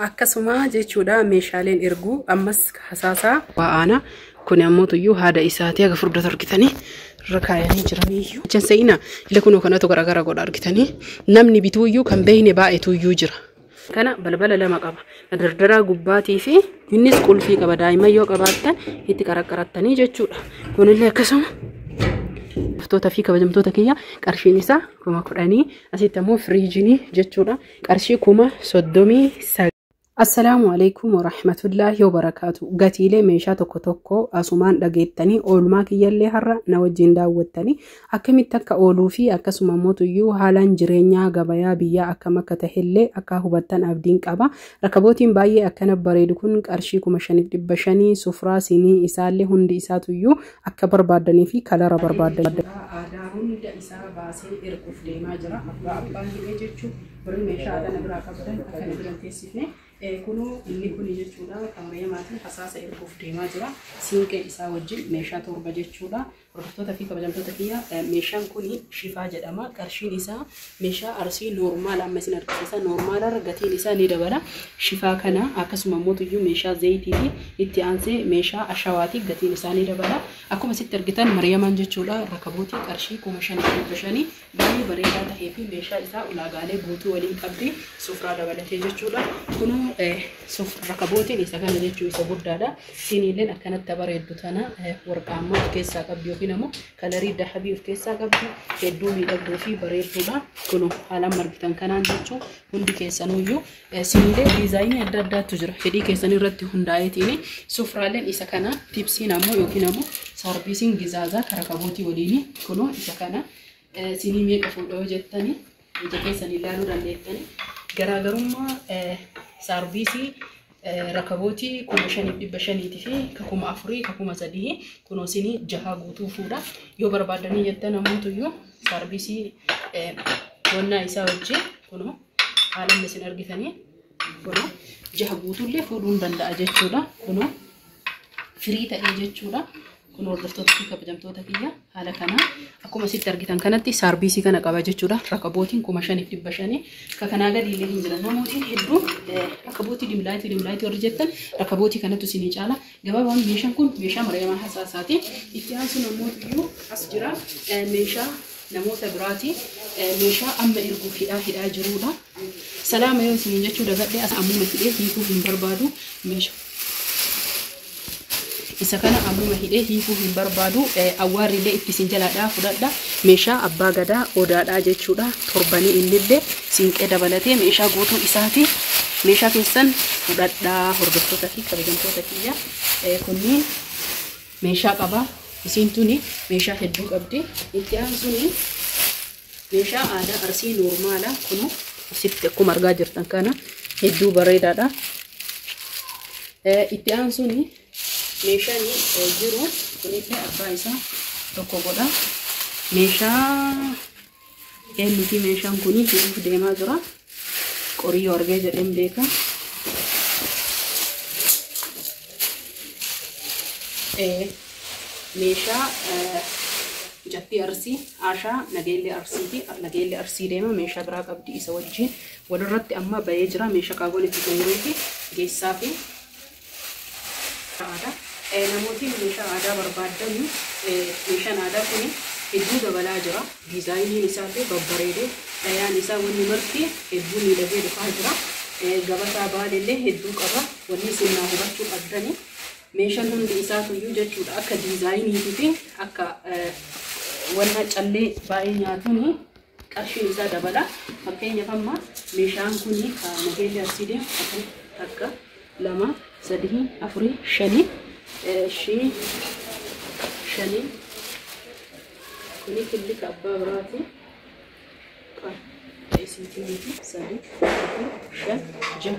Akkasuma jechuudha meeshaaleen erguu ammas hasaasaa waa'aana kun ammoo tuyyuu haada isaatii haga furdatu argitanii irra kaayanii jiraniyyuu. Jechan se'ina ila kunoo kanatu garagara godha argitanii namni bituuyyuu kan beeyne baay'eetuyyuu jira. Kana balbala lama qaba. Dardaraa gubbaatii fi innis qulfii qaba. Daa'imman yoo qabaattan itti qaraqqarattanii jechuudha. Kunillee akkasuma. Hordoftoota fi kabajamtoota kiyya qarshiin isaa 10,000 asitti ammoo firiijinii jechuudha. Qarshii 39,000. Assalaamu alaikum warahmatullaahi wabarakaatu. Gatiilee meeshaa tokko tokko asumaan dhageettanii oolmaa kiyyallee har'a na wajjin daawwattanii akkamitti akka ooluu fi akkasuma mootuyyuu haalaan jireenyaa gabayaa biyyaa akkam akka tahellee akka hubattan abdiin qaba. Rakabootiin baay'ee akkana bareedu kun qarshii 5,500 sufraa sinii isaallee hundi isaatuyyuu akka barbaaddanii fi kalara barbaadan. Aadaa hunda isaa baasee erguuf deemaa jira. Abbaa abbaan hidhee jechuun warri meeshaa aadaa na biraa qabdan akka na biran teessifne. Kunoo inni kuni jechuudha kameramaatiin hasaasa erguuf deemaa jira. Siinqee isaa wajjin meeshaa 7 jechuudha. Hordoftoota fi kabajamtoota kiyya meeshaan kuni shifaa jedhama. Qarshiin isaa meeshaa arsii noormaala amma isin argisiisa. Noormaalarra gatiin isaa ni dabala. Shifaa kana akkasuma immoo meeshaa zayitii fi itti aansee meeshaa ashawaati gatiin isaa ni dabala. Akkuma asitti argitan Mariyamaan jechuudha rakabootii qarshii 5,500 baay'ee bareedaa ta'ee fi meeshaa isaa ulaagaalee guutuu waliin qabdi sufraa dabalatee jechuudha. Kunoo rakabootiin isa kana jechuu isa guddaadha. Siiniilleen akkanatti bareeddu tana warqaammaa of keessaa qabdi yookiin ammoo kalarii dahabii of keessaa qabdi hedduu miidhagduu fi bareedduudha. Kunoo haalaan margitan kanaan jechuu hundi keessanuyyuu siiniilee diizaayinii adda addaatu jira. Fedhii keessan irratti hundaa'eetiin sufraaleen isa kana tipsiin ammoo yookiin ammoo saarbiisiin gizaazaa rakabootii waliin kunoo isa kana siinii meeqa fuudhoo jettanii ija keessan ilaaluu dandeettanii garaagarummaa saarbiisii rakabootii 5,500 fi 4,000 3,000 kunoo siinii 6 guutuu fuudha. Yoo barbaadanii jettan ammoo saarbiisii wannaa isaa wajjin kunoo haalaan isin argitanii kunoo 6 guutuullee fuudhuu hin danda'a jechuudha. Kunoo firii ta'ee jechuudha. Kun hordoftoota fi kabajamtoota kiyya haala kanaa akkuma asitti argitan kanatti saarbiisii kana qaba jechuudha. Rakabootiin 5,500 ka kanaa gadi illee hin jiran. Namootiin hedduu rakabootii dimlaayitii dimlaayitii warri jettan rakabootii kanattu isinii caala. Gabaabaan meeshaan kun meeshaa Mariyamaa hasaasaati. Itti aansuun ammoo as jira meeshaa namoota biraati. Meeshaa amma erguuf hidhaa jirudha. Salaama yoo isiniin jechuu dagadhee as ammuma hidhee hiikuu hin barbaadu meeshaa. Isa kana ammuma hidhee hiikuu hin barbaadu. Awwaarrillee itti isin jalaadhaa fudhadha. Meeshaa abbaa gadaa odaadhaa jechuudha. Torbanii innillee siinqee dabalatee meeshaa guutuu isaati. Meeshaa keessan fudhadhaa hordoftoota fi kabajamtoota kiyya. Kunniin meeshaa qaba. Isiin tuni meeshaa hedduu qabdi. Itti aansuun meeshaa aadaa arsii noormaala kunu asitti akkuma argaa jirtan kana hedduu bareedaadha. Itti aansuun meeshaan jiru kunillee abbaa isaa tokko godha. Meeshaa eenyuti meeshaan kuni hidhuuf deemaa jira. Qoriyyoo argee jedheen beeka. Meeshaa mucattii arsii Ashaa Nageellee Arsiiti. Nageellee Arsii deema meeshaa biraa qabdi isa wajjin walirratti amma bahee jira. Meeshaa kaawwan itti xumuruufi geessaa fi aadaa. Namootni meeshaa aadaa barbaadan meeshaan aadaa kun hedduu dabalaa jira. Diizaayiniin isaallee babbareedee dhayaan isaa wanni marti hedduu miidhagee dhufaa jira. Gabataa baalellee hedduu qaba. Wanni isin naa hubachuu qabdani. Meeshaan hundi isaatuyyuu jechuudha akka diizaayiniitii fi akka wanna callee baay'ee nyaatuun qarshiin isaa dabala. Fakkeenyaaf amma meeshaan kun Nageellee Arsii deemu 1 2 3 4 5 5 kuni killika abbaa biraati. Isiitii miti 3 4 5 6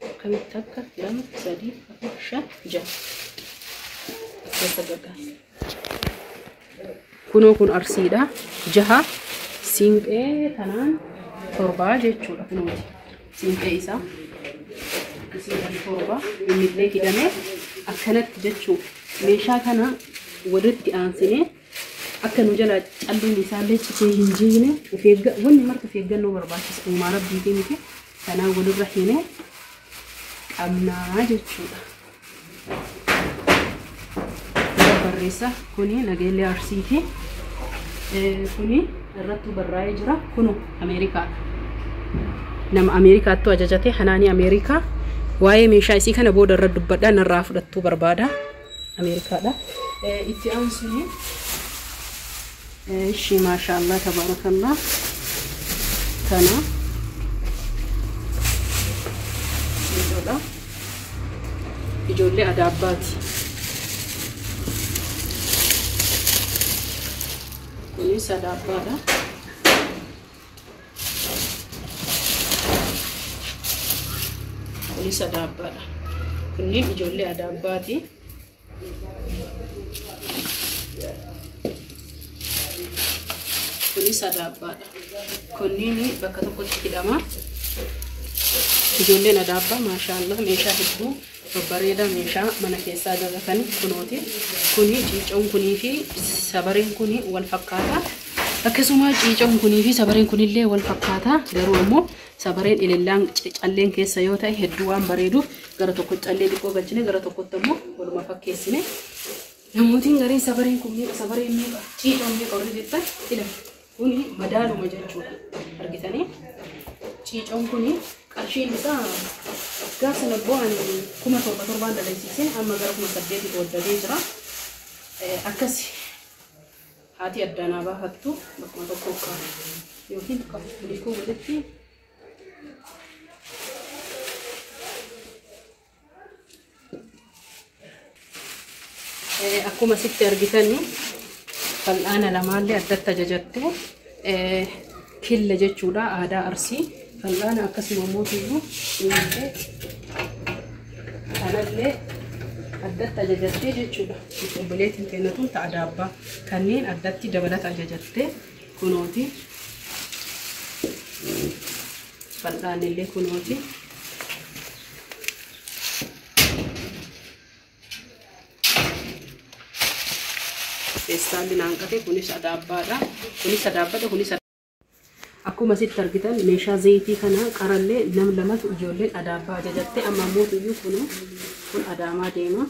akkamitti akka 2 3 4 5 6 keessa gaggaa. Kunoo kun arsiidha. 6 siinqee tanaan 7 jechuudha kunooti. Siinqee isaa isiidhaan 7 innillee hidhamee akkanatti jechuudha. Meeshaa kana walitti aansinee akka nu jala calluun isaallee citee hin jiine wanni marti of eeggannoo barbaachisa. Uumaa rabbiitii miti. Kanaan walirra hinee Qabnaa jechuudha. Barreessa kuni Nageellee Arsiiti. Kuni irrattuu barraa'ee jira. Kunu Ameerikaadha. Nama Ameerikaattu ajajate Hanaanii Ameerikaa. Waa'ee meeshaa isii kana booda irra dubbadhaa narraa fudhattuu barbaada. Ameerikaadha. Itti aansuni ishii maashaallah tabaarakallah kana ijoodha. Ijoollee adaabbaati. Kunis adaabbaadha. Kunis adaabbaadha. Kunneen ijoollee adaabbaati. Kunis adaabbaadha. Kunniin bakka tokkotti hidhama. Ijoolleen adaabbaa maashaallah meeshaa hedduu babbareedaa meeshaa mana keessaa ajajatan kunooti. Kuni ciicoon kunii fi sabareen kuni wal fakkaata. Akkasuma ciicoon kunii fi sabareen kunillee wal fakkaata. Garuu ammoo sabareen ilillaan calleen keessa yoo ta'e hedduu waan bareeduuf gara tokko callee xiqqoo galchine gara tokkotti ammoo waluma fakkeessine. Namootiin gariin sabareen kun meeqa sabareen meeqa ciicoon meeqa warri jettan ila kuni madaaluma jechuudha. Argitanii ciicoon kuni qarshiin isaa gaafa sana bu'aan 7,700 dalagsiisee amma gara 8,000 qooddatee jira. Akkasi haati addaanaa baafattu bakkuma tokko yookiin bilikuu walitti akkuma sitti argitanii fal'aana lamaallee addatti ajajatte killa jechuudha aadaa Arsii. Fal'aana akkasuma mootiyyuu kanallee addatti ajajattee jechuudha. Obboleettiin kennatuun ta'a adaabbaa kanneen addatti dabalata ajajatte kunooti. Fal'aanillee kunooti. Feestaalli naanqate kunis adaabbaadha. Kunis adaabbaadha. Kunis akkuma sitti argitan meeshaa zayitii kana qarallee nam lamatu ijoolleen adaabbaa ajajatte amma mootiyyuu kun adaamaa deema.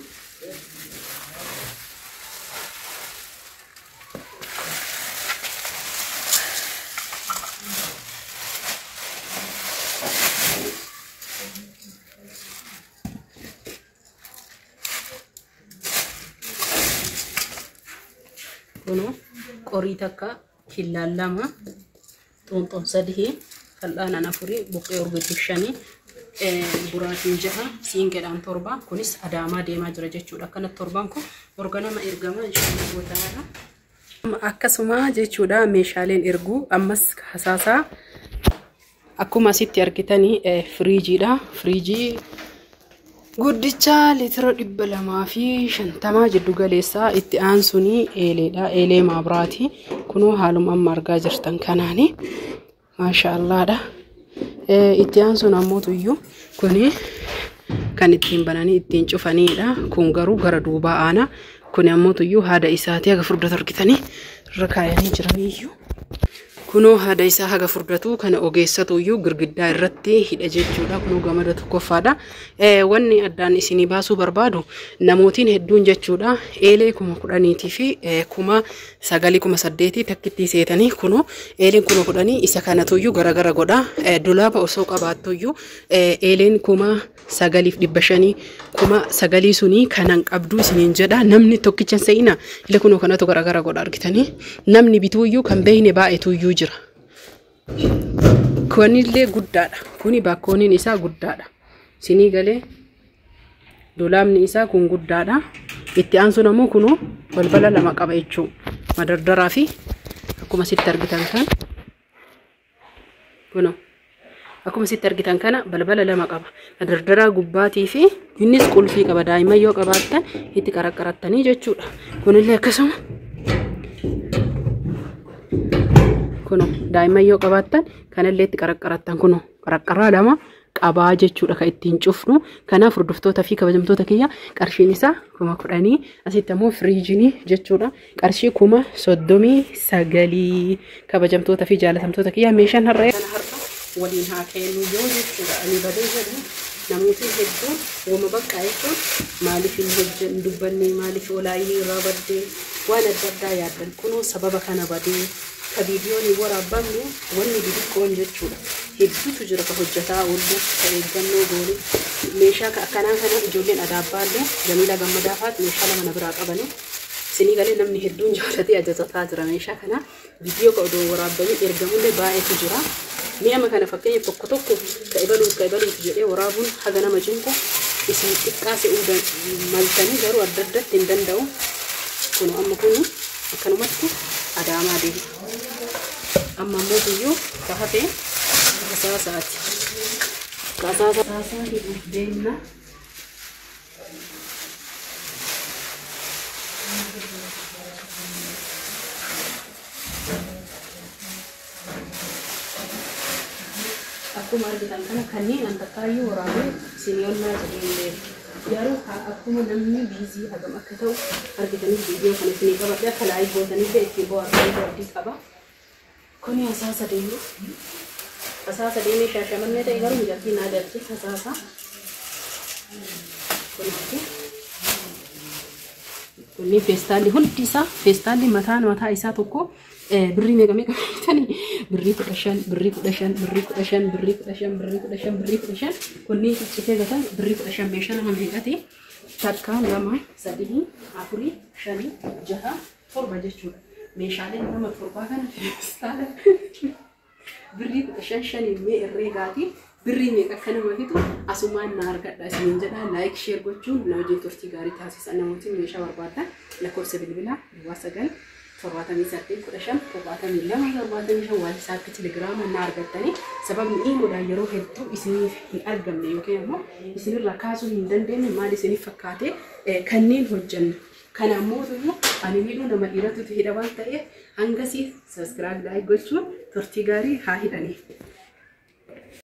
Kunoo qorii takka killaan lama xuunxoon 3 fal'aanaan 4 buqqee urgitiif 5 buraatiin 6 siinqeedhaan 7 kunis adaamaa deemaa jira jechuudha. Akkanatti 7 kun organama ergama inshallah ta'ala. Akkasuma jechuudha meeshaaleen erguu ammas hasaasaa akkuma asitti argitanii firiijiidha. Firiijii guddicha liitira 250 jiddu galeessaa itti aansunii eeleedha. Eelee maabiraati. Kunoo haaluma amma argaa jirtan kanaani maashaallaadha. Itti aansuun ammoo tuyyuu kuni kan ittiin bananii ittiin cufaniidha. Kun garuu gara duubaa aana. Kuni ammoo tuyyuu haada isaatii haga furdatu argitanii irra kaayanii jiraniiyyuu. Kunoo haada isaa haga furdatu kana ogeessatu iyyuu girgiddaa irratti hidha jechuudha. Kunoo gamada tokkoffaadha. Wanni addaan isinii baasuu barbaadu namootiin hedduun jechuudha. Eelee 10,000 fi 9,000 8,000 takkittii seetanii kunoo eeleen 10,000 isa kanatu iyyuu garagara godha. Dulaaba osoo qabaattu iyyuu eeleen 9,500 9,000 sunii kanan qabdu isiniin jedha. Namni tokkicha hin se'ina. Ila kunoo kanatu garagara godha argitanii. Namni bituuyyuu kan beekne baay'eetu iyyuu jira. Kunillee guddaadha. Kuni bakkooniin isaa guddaadha. Isinii galee dulaabni isaa kun guddaadha. Itti aansuun ammoo kunoo balbala lama qaba jechuudha. Madardaraa fi akkuma sitti argitan kan kunoo akkuma sitti argitan kana balbala lama qaba. Madardaraa gubbaatii fi innis qulfii qaba. Daa'imman yoo qabaattan itti qaraqqarattanii jechuudha. Kunillee akkasuma kunoo daa'imman yoo qabaattan kanallee itti qaraqqarattan kunoo qaraqqaraa lama qabaa jechuudha kan ittiin cufnu. Kanaaf hordoftoota fi kabajamtoota kiyya qarshiin isaa 10,000 asitti ammoo firiijinii jechuudha qarshii 39,000 kabajamtoota fi jaalatamtoota kiyya meeshaan har'a waliin haa kennu yoo jechuudha. Ani badee jedhu Namootni hedduun wama baqqaa jechuun maaliif hin hojjennu dubbanne, maaliif olaayinii irraa baddee waan adda addaa yaaddan. Kunoo sababa kana badee ka viidiyoon hin waraabamne wanni xixiqqoon jechuudha. Hedduutu jira ka hojjetaa oollu, ka eeggannoo goone. Meeshaa ka akkanaa kana ijoolleen adaabbaallee Jamiilaa Gammadaa fa'aatu meeshaa lama na biraa qabani. Isinii galee namni hedduun jaalatee ajajataa jira meeshaa kana. Viidiyoo ka odoo waraabamee ergamullee baay'eetu jira. Mi'a kana fakkeenya tokko tokko ka ebaluut ka ebaluut jedhee waraabuun haga nama cinqu isin xiqqaa se'uu maltanii garuu adda addatti hin danda'u. Kun amma kun akkanumatti adaamaa deema. Amma ammoo biyyoo ka hafe hasaasaati. Hasaasaa hidhuuf deemna. Akkuma argitan kana kanneen an takkaayyuu waraabee siniyoonnaa jedhee hin beeku. Garuu akkuma namni biizii hagam akka ta'u argitanii viidiyoo kana isinii qabadhe akka laayik gootanillee ittiin bohaartanii abdii qaba. Kuni hasaasa deemu. Hasaasa deemee Shaashamannee ta'e garuu miidhagdii naa galche hasaasa. Kunuuti. Kunni feestaalli hundi isaa feestaalli mataan mataa isaa tokko birrii meeqa meeqa beektanii? Birrii 15, birrii 15, birrii 15, birrii 15, birrii 15, birrii 15. Kunniin ciccitee gatan birrii 15. Meeshaa nama meeqati? 1, 2, 3, 4, 5, 6, 7 jechuudha. Meeshaaleen nama torbaa kana feestaala birrii 15 shaniin mee herreegaati birrii meeqa akka nama fixu asumaan na argadha isiniin jedha. Laayik sheer gochuun na wajjin turtii gaarii taasisa. Namootni meeshaa barbaadan lakkoofsa bilbilaa 09 78 15 72 75 WhatsApp, Telegiraama na argattanii. Sababni iimoodhaan yeroo hedduu isiniif hin argamne yookiin immoo isinirraa kaasuu hin dandeenye maal isiniif fakkaate kanneen hojjennu. Kana ammoo ani miidhuu nama dhiiratutu hidha waan ta'eef hangasii subscribe, like gochuun turtii gaarii haa hidhanii.